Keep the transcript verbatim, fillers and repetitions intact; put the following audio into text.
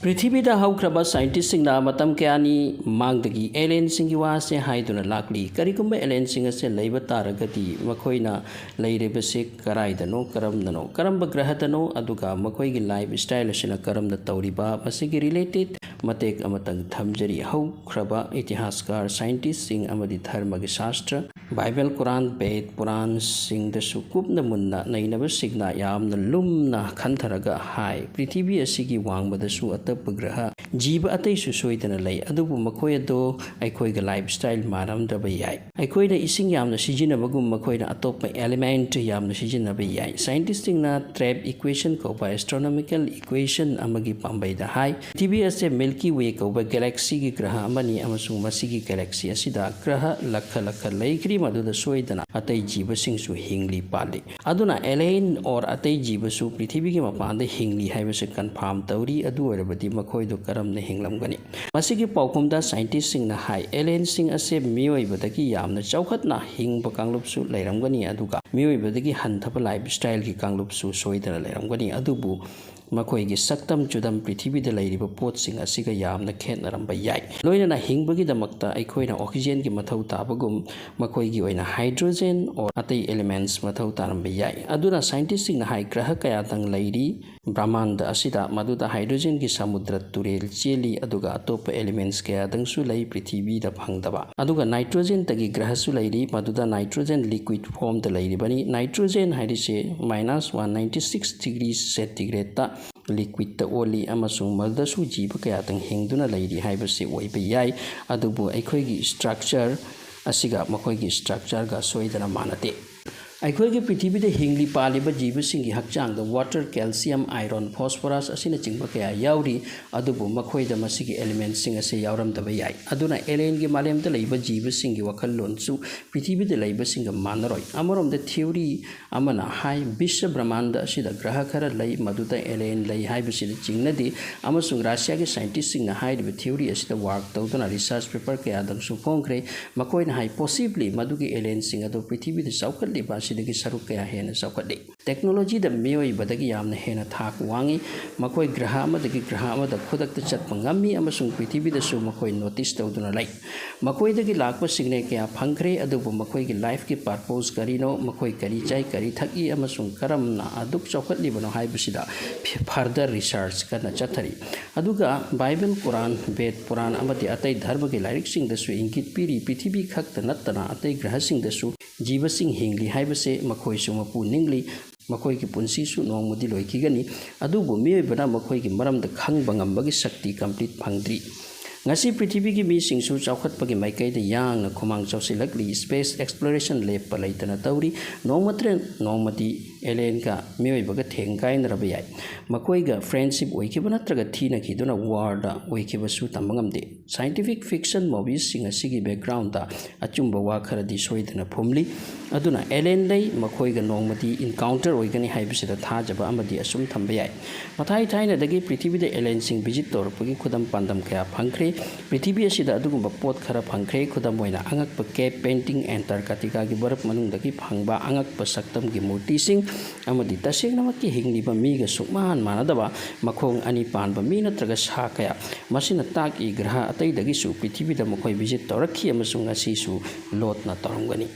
ꯄ꯭ꯔꯤꯊꯤꯕꯤꯗ ꯍꯧꯈ꯭ꯔꯕ ꯁꯥꯏꯟꯇꯤꯁꯁꯤꯡꯅ ꯃꯇꯝ ꯀꯌꯥꯅꯤ ꯃꯥꯡꯗꯒꯤ ꯑꯦꯂꯦꯟꯁꯤꯡꯒꯤ ꯋꯥꯁꯦ ꯍꯥꯏꯗꯨꯅ ꯂꯥꯛꯂꯤ꯫ ꯀꯔꯤꯒꯨꯝꯕ ꯑꯦꯂꯦꯟꯁꯤꯡ ꯑꯁꯦ ꯂꯩꯕ ꯇꯥꯔꯒꯗꯤ ꯃꯈꯣꯏꯅ ꯂꯩꯔꯤꯕꯁꯤ ꯀꯔꯥꯏꯗꯅꯣ, ꯀꯔꯝꯅꯅꯣ, ꯀꯔꯝꯕ ꯒ꯭ꯔꯍꯗꯅꯣ, ꯑꯗꯨꯒ ꯃꯈꯣꯏꯒꯤ ꯂꯥꯏꯐ ꯁ꯭ꯇꯥꯏꯜ ꯑꯁꯤꯅ ꯀꯔꯝꯅ ꯇꯧꯔꯤꯕ, ꯃꯁꯤꯒꯤ ꯔꯤꯂꯦꯇꯦꯠ ꯃꯇꯦꯛ ꯑꯃꯇꯪ ꯊꯝꯖꯔꯤ꯫ ꯍꯧꯈ꯭ꯔꯕ ꯏꯇꯤꯍꯥꯁꯀꯥꯔ ꯁꯥꯏꯟꯇꯤꯁꯁꯤꯡ ꯑꯃꯗꯤ ꯙꯔꯃꯒꯤ ꯁꯥꯁꯇ꯭ꯔ ꯕꯥꯏꯕꯦꯜ, ꯀꯨꯔꯥꯟ, ꯕꯦꯗ, ꯄꯨꯔꯥꯟꯁꯤꯡꯗꯁꯨ ꯀꯨꯞꯅ ꯃꯨꯟꯅ ꯅꯩꯅꯕꯁꯤꯡꯅ ꯌꯥꯝꯅ ꯂꯨꯝꯅ ꯈꯟꯊꯔꯒ ꯍꯥꯏ, ꯄ꯭ꯔꯤꯊꯤꯕꯤ ꯑꯁꯤꯒꯤ ꯋꯥꯡꯃꯗꯁꯨ ꯑꯇꯣꯞꯄ ꯒ꯭ꯔꯍ ꯖꯤꯕ ꯑꯇꯩꯁꯨ ꯁꯣꯏꯗꯅ ꯂꯩ, ꯑꯗꯨꯕꯨ ꯃꯈꯣꯏ ꯑꯗꯣ ꯑꯩꯈꯣꯏꯒ ꯂꯥꯏꯐ ꯁ꯭ꯇꯥꯏꯜ ꯃꯥꯟꯅꯔꯝꯗꯕ ꯌꯥꯏ꯫ ꯑꯩꯈꯣꯏꯅ ꯏꯁꯤꯡ ꯌꯥꯝꯅ ꯁꯤꯖꯤꯟꯅꯕꯒꯨꯝ ꯃꯈꯣꯏꯅ ꯑꯇꯣꯞꯄ ꯑꯦꯂꯤꯃꯦꯟꯠ ꯌꯥꯝꯅ ꯁꯤꯖꯤꯟꯅꯕ ꯌꯥꯏ꯫ ꯁꯥꯏꯟꯇꯤꯁꯁꯤꯡꯅ ꯇ꯭ꯔꯦꯞ ꯏꯀ꯭ꯋꯦꯁꯟ ꯀꯧꯕ ꯑꯦꯁꯇ꯭ꯔꯣꯅꯣꯃꯤꯀꯦꯜ ꯏꯀ꯭ꯋꯦꯁꯟ ꯑꯃꯒꯤ ꯄꯥꯝꯕꯩꯗ ꯍꯥꯏ, ꯄ꯭ꯔꯤꯊꯤꯕꯤ ꯑꯁꯦ ꯃꯤꯜꯀꯤ ꯋꯦ ꯀꯧꯕ ꯒꯦꯂꯦꯛꯁꯤꯒꯤ ꯒ꯭ꯔꯍ ꯑꯃꯅꯤ, ꯑꯃꯁꯨꯡ ꯃꯁꯤꯒꯤ ꯒꯦꯂꯦꯛꯁꯤ ꯑꯁꯤꯗ ꯒ꯭ꯔꯍ ꯂꯈ ꯂꯈ ꯂꯩꯈ꯭ꯔꯤ, ꯃꯗꯨꯗ ꯁꯣꯏꯗꯅ ꯑꯇꯩ ꯖꯤꯕꯁꯤꯡꯁꯨ ꯍꯤꯡꯂꯤ ꯄꯥꯜꯂꯤ꯫ ꯑꯗꯨꯅ ꯑꯦꯂꯦꯟ ꯑꯣꯔ ꯑꯇꯩ ꯖꯤꯕꯁꯨ ꯄ꯭ꯔꯤꯊꯤꯕꯤꯒꯤ ꯃꯄꯥꯟꯗ ꯍꯤꯡꯂꯤ ꯍꯥꯏꯕꯁꯤ ꯀꯟꯐꯥꯔꯝ ꯇꯧꯔꯤ꯫ ꯑꯗꯨ ꯑꯣꯏꯔꯕꯗꯤ ꯃꯈꯣꯏꯗꯨ ꯀꯔꯝꯅ ꯍꯤꯡꯂꯝꯒꯅꯤ? ꯃꯁꯤꯒꯤ ꯄꯥꯎꯈꯨꯝꯗ ꯁꯥꯏꯟꯇꯤꯁꯁꯤꯡꯅ ꯍꯥꯏ, ꯑꯦꯂꯦꯟꯁꯤꯡ ꯑꯁꯦ ꯃꯤꯑꯣꯏꯕꯗꯒꯤ ꯌꯥꯝꯅ ꯆꯥꯎꯈꯠꯅ ꯍꯤꯡꯕ ꯀꯥꯡꯂꯨꯞꯁꯨ ꯂꯩꯔꯝꯒꯅꯤ, ꯑꯗꯨꯒ ꯃꯤꯑꯣꯏꯕꯗꯒꯤ ꯍꯟꯊꯕ ꯂꯥꯏꯐ ꯁ꯭ꯇꯥꯏꯜꯒꯤ ꯀꯥꯡꯂꯨꯞꯁꯨ ꯁꯣꯏꯗꯅ ꯂꯩꯔꯝꯒꯅꯤ꯫ ꯑꯗꯨꯕꯨ ꯃꯈꯣꯏꯒꯤ ꯁꯛꯇꯝ ꯆꯨꯗꯝ ꯄ꯭ꯔꯤꯊꯤꯕꯤꯗ ꯂꯩꯔꯤꯕ ꯄꯣꯠꯁꯤꯡ ꯑꯁꯤꯒ ꯌꯥꯝꯅ ꯈꯦꯠꯅꯔꯝꯕ ꯌꯥꯏ꯫ ꯂꯣꯏꯅꯅ ꯍꯤꯡꯕꯒꯤꯗꯃꯛꯇ ꯑꯩꯈꯣꯏꯅ ꯑꯣꯛꯁꯤꯖꯦꯟꯒꯤ ꯃꯊꯧ ꯇꯥꯕꯒꯨꯝ ꯃꯈꯣꯏꯒꯤ ꯑꯣꯏꯅ ꯍꯥꯏꯗ꯭ꯔꯣꯖꯦꯟ ꯑꯣꯔ ꯑꯇꯩ ꯑꯦꯂꯤꯃꯦꯟꯠꯁ ꯃꯊꯧ ꯇꯥꯔꯝꯕ ꯌꯥꯏ꯫ ꯑꯗꯨꯅ ꯁꯥꯏꯟꯇꯤꯁꯁꯤꯡꯅ ꯍꯥꯏ, ꯒ꯭ꯔꯍ ꯀꯌꯥꯗꯪ ꯂꯩꯔꯤ ꯕ꯭ꯔꯍꯃꯥꯟꯗ ꯑꯁꯤꯗ, ꯃꯗꯨꯗ ꯍꯥꯏꯗ꯭ꯔꯣꯖꯦꯟꯒꯤ ꯁꯃꯨꯗ꯭ꯔ ꯇꯨꯔꯦꯜ ꯆꯦꯜꯂꯤ, ꯑꯗꯨꯒ ꯑꯇꯣꯞꯄ ꯑꯦꯂꯤꯃꯦꯟꯠꯁ ꯀꯌꯥꯗꯪꯁꯨ ꯂꯩ ꯄ꯭ꯔꯤꯊꯤꯕꯤꯗ ꯐꯪꯗꯕ꯫ ꯑꯗꯨꯒ ꯅꯥꯏꯇ꯭ꯔꯣꯖꯦꯟꯇꯒꯤ ꯒ꯭ꯔꯍꯁꯨ ꯂꯩꯔꯤ, ꯃꯗꯨꯗ ꯅꯥꯏꯇ꯭ꯔꯣꯖꯦꯟ ꯂꯤꯀ꯭ꯋꯤꯠ ꯐꯣꯝꯗ ꯂꯩꯔꯤꯕꯅꯤ꯫ ꯅꯥꯏꯇ꯭ꯔꯣꯖꯦꯟ ꯍꯥꯏꯔꯤꯁꯦ minus one ninety six degree ꯁꯦꯟꯇꯤꯒ꯭ꯔꯦꯗꯇ ꯂꯤꯀ꯭ꯋꯤꯠꯇ ꯑꯣꯜꯂꯤ, ꯑꯃꯁꯨꯡ ꯃꯗꯨꯗꯁꯨ ꯖꯤꯕ ꯀꯌꯥꯇꯪ ꯍꯤꯡꯗꯨꯅ ꯂꯩꯔꯤ ꯍꯥꯏꯕꯁꯤ ꯑꯣꯏꯕ ꯌꯥꯏ꯫ ꯑꯗꯨꯕꯨ ꯑꯩꯈꯣꯏꯒꯤ ꯁ꯭ꯇ꯭ꯔꯛꯆꯔ ꯑꯁꯤꯒ ꯃꯈꯣꯏꯒꯤ ꯁ꯭ꯇ꯭ꯔꯛꯆꯔꯒ ꯁꯣꯏꯗꯅ ꯃꯥꯟꯅꯗꯦ꯫ ꯑꯩꯈꯣꯏꯒꯤ ꯄ꯭ꯔꯤꯊꯤꯕꯤꯗ ꯍꯤꯡꯂꯤ ꯄꯥꯜꯂꯤꯕ ꯖꯤꯕꯁꯤꯡꯒꯤ ꯍꯛꯆꯥꯡꯗ ꯋꯥꯇꯔ, ꯀꯦꯜꯁꯤꯌꯝ, ꯑꯥꯏꯔꯣꯟ, ꯐꯣꯁꯐꯣꯔꯁ ꯑꯁꯤꯅꯆꯤꯡꯕ ꯀꯌꯥ ꯌꯥꯎꯔꯤ, ꯑꯗꯨꯕꯨ ꯃꯈꯣꯏꯗ ꯃꯁꯤꯒꯤ ꯑꯦꯂꯤꯃꯦꯟꯠꯁꯤꯡ ꯑꯁꯤ ꯌꯥꯎꯔꯝꯗꯕ ꯌꯥꯏ꯫ ꯑꯗꯨꯅ ꯑꯦꯂꯦꯟꯒꯤ ꯃꯥꯂꯦꯝꯗ ꯂꯩꯕ ꯖꯤꯕꯁꯤꯡꯒꯤ ꯋꯥꯈꯜꯂꯣꯟꯁꯨ ꯄ꯭ꯔꯤꯊꯤꯕꯤꯗ ꯂꯩꯕꯁꯤꯡꯒ ꯃꯥꯟꯅꯔꯣꯏ꯫ ꯑꯃꯔꯣꯝꯗ ꯊꯤꯑꯣꯔꯤ ꯑꯃꯅ ꯍꯥꯏ, ꯕꯤꯁ꯭ꯋ ꯕ꯭ꯔꯍꯃꯥꯟꯗ ꯑꯁꯤꯗ ꯒ꯭ꯔꯍ ꯈꯔ ꯂꯩ, ꯃꯗꯨꯗ ꯑꯦꯂꯦꯟ ꯂꯩ ꯍꯥꯏꯕꯁꯤꯗ ꯆꯤꯡꯅꯗꯦ, ꯑꯃꯁꯨꯡ ꯔꯁꯤꯌꯥꯒꯤ ꯁꯥꯏꯟꯇꯤꯁꯁꯤꯡꯅ ꯍꯥꯏꯔꯤꯕ ꯊꯤꯑꯣꯔꯤ ꯑꯁꯤꯗ ꯋꯥꯔꯛ ꯇꯧꯗꯨꯅ ꯔꯤꯁꯔꯆ ꯄꯦꯄꯔ ꯀꯌꯥꯗꯪꯁꯨ ꯐꯣꯡꯈ꯭ꯔꯦ꯫ ꯃꯈꯣꯏꯅ ꯍꯥꯏ, ꯄꯣꯁꯤꯕ꯭ꯂꯤ ꯃꯗꯨꯒꯤ ꯑꯦꯂꯦꯟꯁꯤꯡ ꯑꯗꯨ ꯄ꯭ꯔꯤꯊꯤꯕꯤꯗ ꯆꯥꯎꯈꯠꯂꯤꯕ ꯑꯁꯤꯗꯒꯤ ꯁꯔꯨꯛ ꯀꯌꯥ ꯍꯦꯟꯅ ꯆꯥꯎꯈꯠꯂꯤ꯫ ꯇꯦꯛꯅꯣꯂꯣꯖꯤꯗ ꯃꯤꯑꯣꯏꯕꯗꯒꯤ ꯌꯥꯝꯅ ꯍꯦꯟꯅ ꯊꯥꯛ ꯋꯥꯡꯏ꯫ ꯃꯈꯣꯏ ꯒ꯭ꯔꯍ ꯑꯃꯗꯒꯤ ꯒ꯭ꯔꯍ ꯑꯃꯗ ꯈꯨꯗꯛꯇ ꯆꯠꯄ ꯉꯝꯃꯤ ꯑꯃꯁꯨꯡ ꯄ꯭ꯔꯤꯊꯤꯕꯤꯗꯁꯨ ꯃꯈꯣꯏ ꯅꯣꯇꯤꯁ ꯇꯧꯗꯨꯅ ꯂꯩ꯫ ꯃꯈꯣꯏꯗꯒꯤ ꯂꯥꯛꯄ ꯁꯤꯒꯅꯦꯜ ꯀꯌꯥ ꯐꯪꯈ꯭ꯔꯦ, ꯑꯗꯨꯕꯨ ꯃꯈꯣꯏꯒꯤ ꯂꯥꯏꯐꯀꯤ ꯄꯔꯄꯣꯁ ꯀꯔꯤꯅꯣ, ꯃꯈꯣꯏ ꯀꯔꯤ ꯆꯥꯏ, ꯀꯔꯤ ꯊꯛꯏ ꯑꯃꯁꯨꯡ ꯀꯔꯝꯅ ꯑꯗꯨꯛ ꯆꯥꯎꯈꯠꯂꯤꯕꯅꯣ ꯍꯥꯏꯕꯁꯤꯗ ꯐꯔꯗꯔ ꯔꯤꯁꯔꯆ ꯀꯟꯅ ꯆꯠꯊꯔꯤ꯫ ꯑꯗꯨꯒ ꯕꯥꯏꯕꯜ, ꯀꯨꯔꯥꯟ, ꯕꯦꯗ, ꯄꯨꯔꯥꯟ ꯑꯃꯗꯤ ꯑꯇꯩ ꯙꯔꯃꯒꯤ ꯂꯥꯏꯔꯤꯛꯁꯤꯡꯗꯁꯨ ꯏꯪꯒꯤꯠ ꯄꯤꯔꯤ, ꯄ꯭ꯔꯤꯊꯤꯕꯤ ꯈꯛꯇ ꯅꯠꯇꯅ ꯑꯇꯩ ꯒ꯭ꯔꯍꯁꯤꯡꯗꯁꯨ ꯖꯤꯕꯁꯤꯡ ꯍꯤꯡꯂꯤ ꯍꯥꯏꯕꯁꯦ ꯃꯈꯣꯏꯁꯨ ꯃꯄꯨ ꯅꯤꯡꯂꯤ꯫ ꯃꯈꯣꯏꯒꯤ ꯄꯨꯟꯁꯤꯁꯨ ꯅꯣꯡꯃꯗꯤ ꯂꯣꯏꯈꯤꯒꯅꯤ, ꯑꯗꯨꯕꯨ ꯃꯤꯑꯣꯏꯕꯅ ꯃꯈꯣꯏꯒꯤ ꯃꯔꯝꯗ ꯈꯪꯕ ꯉꯝꯕꯒꯤ ꯁꯛꯇꯤ ꯀꯝꯄ꯭ꯂꯤꯠ ꯐꯪꯗ꯭ꯔꯤ꯫ ꯉꯁꯤ ꯄ꯭ꯔꯤꯊꯤꯕꯤꯒꯤ ꯃꯤꯁꯤꯡꯁꯨ ꯆꯥꯎꯈꯠꯄꯒꯤ ꯃꯥꯏꯀꯩꯗ ꯌꯥꯡꯅ ꯈꯨꯃꯥꯡ ꯆꯥꯎꯁꯤꯜꯂꯛꯂꯤ꯫ ꯁ꯭ꯄꯦꯁ ꯑꯦꯛꯁꯄ꯭ꯂꯣꯔꯦꯁꯟ ꯂꯦꯞꯄ ꯂꯩꯇꯅ ꯇꯧꯔꯤ꯫ ꯅꯣꯡꯃꯇ ꯅꯣꯡꯃꯗꯤ ꯑꯦꯂꯦꯟꯒ ꯃꯤꯑꯣꯏꯕꯒ ꯊꯦꯡ ꯀꯥꯏꯅꯔꯕ ꯌꯥꯏ꯫ ꯃꯈꯣꯏꯒ ꯐ꯭ꯔꯦꯟꯁꯤꯞ ꯑꯣꯏꯈꯤꯕ ꯅꯠꯇ꯭ꯔꯒ ꯊꯤꯅꯈꯤꯗꯨꯅ ꯋꯥꯔꯗ ꯑꯣꯏꯈꯤꯕꯁꯨ ꯇꯝꯕ ꯉꯝꯗꯦ꯫ ꯁꯥꯏꯟꯇꯤꯐꯤꯛ ꯐꯤꯛꯁꯟ ꯃꯨꯚꯤꯁꯁꯤꯡ ꯑꯁꯤꯒꯤ ꯕꯦꯛꯒ꯭ꯔꯥꯎꯟꯗ ꯑꯆꯨꯝꯕ ꯋꯥ ꯈꯔꯗꯤ ꯁꯣꯏꯗꯅ ꯐꯨꯝꯂꯤ꯫ ꯑꯗꯨꯅ ꯑꯦꯂꯦꯟ ꯂꯩ, ꯃꯈꯣꯏꯒ ꯅꯣꯡꯃꯗꯤ ꯏꯟꯀꯥꯎꯟꯇꯔ ꯑꯣꯏꯒꯅꯤ ꯍꯥꯏꯕꯁꯤꯗ ꯊꯥꯖꯕ ꯑꯃꯗꯤ ꯑꯁꯨꯝ ꯊꯝꯕ ꯌꯥꯏ꯫ ꯃꯊꯥꯏ ꯊꯥꯏꯅꯗꯒꯤ ꯄ꯭ꯔꯤꯊꯤꯕꯤꯗ ꯑꯦꯂꯦꯟꯁꯤꯡ ꯚꯤꯖꯤꯠ ꯇꯧꯔꯛꯄꯒꯤ ꯈꯨꯗꯝ ꯄꯥꯟꯗꯝ ꯀꯌꯥ ꯐꯪꯈ꯭ꯔꯦ꯫ ꯄ꯭ꯔꯤꯊꯤꯕꯤ ꯑꯁꯤꯗ ꯑꯗꯨꯒꯨꯝꯕ ꯄꯣꯠ ꯈꯔ ꯐꯪꯈ꯭ꯔꯦ꯫ ꯈꯨꯗꯝ ꯑꯣꯏꯅ, ꯑꯉꯛꯄ ꯀꯦꯞ ꯄꯦꯟꯇꯤꯡ, ꯑꯦꯟꯇꯥꯔꯀꯇꯤꯀꯥꯒꯤ ꯕꯔꯞ ꯃꯅꯨꯡꯗꯒꯤ ꯐꯪꯕ ꯑꯉꯛꯄ ꯁꯛꯇꯝꯒꯤ ꯃꯨꯔꯇꯤꯁꯤꯡ, ꯑꯃꯗꯤ ꯇꯁꯦꯡꯅꯃꯛꯀꯤ ꯍꯤꯡꯂꯤꯕ ꯃꯤꯒ ꯁꯨꯛꯃꯥꯟ ꯃꯥꯟꯅꯗꯕ ꯃꯈꯣꯡ ꯑꯅꯤ ꯄꯥꯟꯕ ꯃꯤ ꯅꯠꯇ꯭ꯔꯒ ꯁꯥ ꯀꯌꯥ꯫ ꯃꯁꯤꯅ ꯇꯥꯛꯏ, ꯒ꯭ꯔꯍ ꯑꯇꯩꯗꯒꯤꯁꯨ ꯄ꯭ꯔꯤꯊꯤꯕꯤꯗ ꯃꯈꯣꯏ ꯚꯤꯖꯤꯠ ꯇꯧꯔꯛꯈꯤ ꯑꯃꯁꯨꯡ ꯉꯁꯤꯁꯨ ꯂꯣꯠꯅ ꯇꯧꯔꯝꯒꯅꯤ꯫